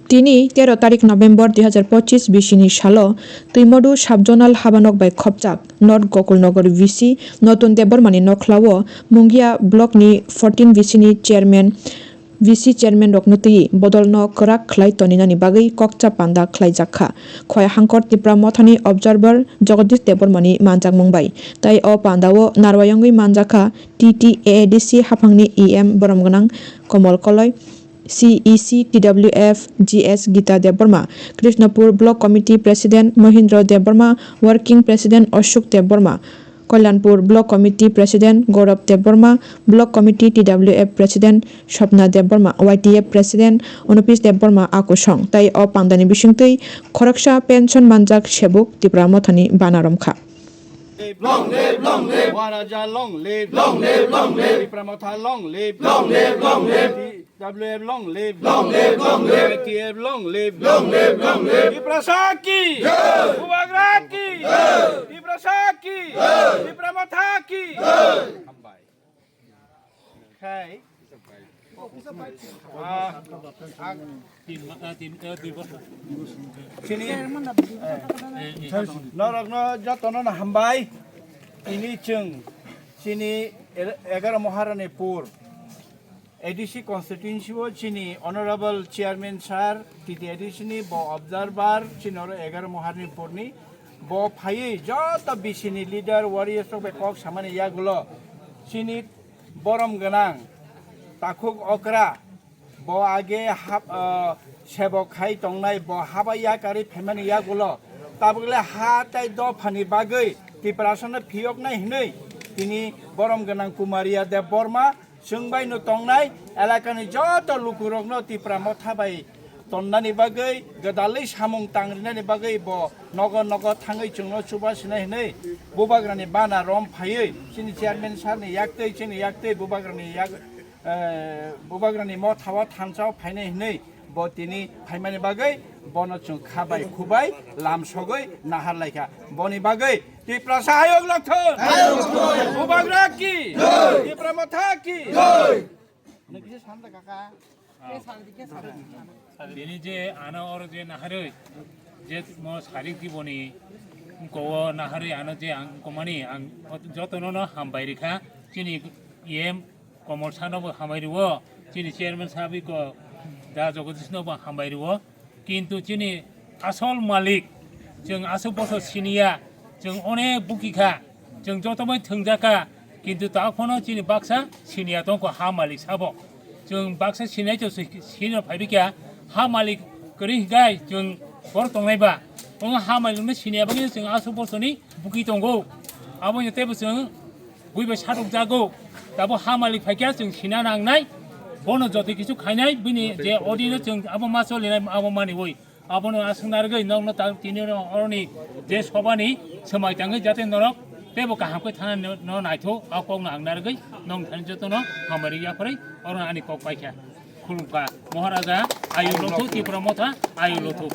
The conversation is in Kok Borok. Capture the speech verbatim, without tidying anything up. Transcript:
Tini tero tarik November dui hazar pochis bisini salo Twimodu Sub-Zonal Habanok bai khopjak North Gokulnagar V C Notun Debbarmani nokhlao Mungia Blockni fourteen V C ni chairman, V C chairman rokno twi bodolno kwrak khlai toninani bagwi kokcha panda khlaijakha. Khowai hangkor Tipra Mothani observer Jagadish Debbarmani manjakmung bai. Tai o pandao narwai wngwi manjakha T T A A D C haphangni E M boromgwnang Komol Koloi, C E C T W F G S Gita Debbarma, Krishnapur Block Committee President Mohindra Debbarma, Working President Ashok Debbarma, Kalyanpur Block Committee President Gaurav Debbarma, Block Committee T W F President Swapna Debbarma, Y T F President Anupis Debbarma akusong. Tai o pandani bisingtwi khoroksa pension manjak sebuk Tipra Mothani bana romkha. Long live, long live. Maharaja long live. Long live, long live. Tipra Motha long live. Long live, long live. T W F long live. Long live, long live. Y T F long live. Long live, long live. Tiprasa ki. Jai. Bubagra ki. Jai. Tiprasa ki. Jai. Tipra Motha ki. Jai. Hambai. Khai. Ah, ang Tin, ah, tin, eh, dui bosor. Chini, eh, norokno jotono no hambai. Ini chwng chini er-, egaro Maharani pur A D C constituency o chini honorable chairman sir, T T A D C ni bo observer, chini oro egaro Maharani purni bo phaiwi joto B C ni leader, warriors rok bai kok samani yagulo chini borom gwnang takhuk okra bo age hap-, ah, sebok khai tongnai bo haba yakarwi phaimani yagulo tabukle ha tai dophani bagwi Tiprasano phiyoknai hinwi tini borom gwnang Kumaria Debbarma chwng bai no tongnai elakani joto lukurokno Tipra Motha bai tonnani bagwi, gwdalwi samung tangrinani bagwi bo nogo nogo thangwi chwngno chubasinai hinwi Bubagrani bana rom phaiwi chini chairman sir ni yaktwi, chini yaktwi Bubagrani yak-, eh, Bubagrani mothao thansa o phainai hinwi bo tini phaimani bagwi bono chwng kha bai khu bai lam sogwi nahar laikha. Boni bagwi Tiprasa hayung lokthon. Bubagra ki. Tipra Motha ki. Bini je ano oro je naharwi je mo sarik diboni kowo naharwi ano je ang komani ang jotono no hambai rikha chini E M Komol sano bo hambai riwo, chini chairman sabi ko da Jagadish no bo hambai riwo. Kintu chini asol malik, chwng aswk bosor siniya, chwng onek buki kha, chwng joto bai thwngjak kha, kintu ta phano chini baksa siniya tongkho ha malik sabo. Chwng baksa sinai to sino phaibi kya, ha malik kwrwi hikai chwng bor tongnai ba. Omo ha malik no siniya bagwi chwng aswk bosorni buki tongo. Abo ni tebo chwng bui bai satok jago. Tabo ha malik phaikya chwng sina nangnai. Bono joto kisu khainai, bini je odino chwng abo ma solinai abo mani oi. Abono aswk narwgwi nokno ta tini oroni je sobani swmai tangwi jate norok tebo kaham khe thana no naitho, a kokno ang narwgwi nong thani jotono hamari yapharwi oro ani kok paikha. Khulumkha Maharaja, ayu lothu, Tipra Motha, ayu lothu.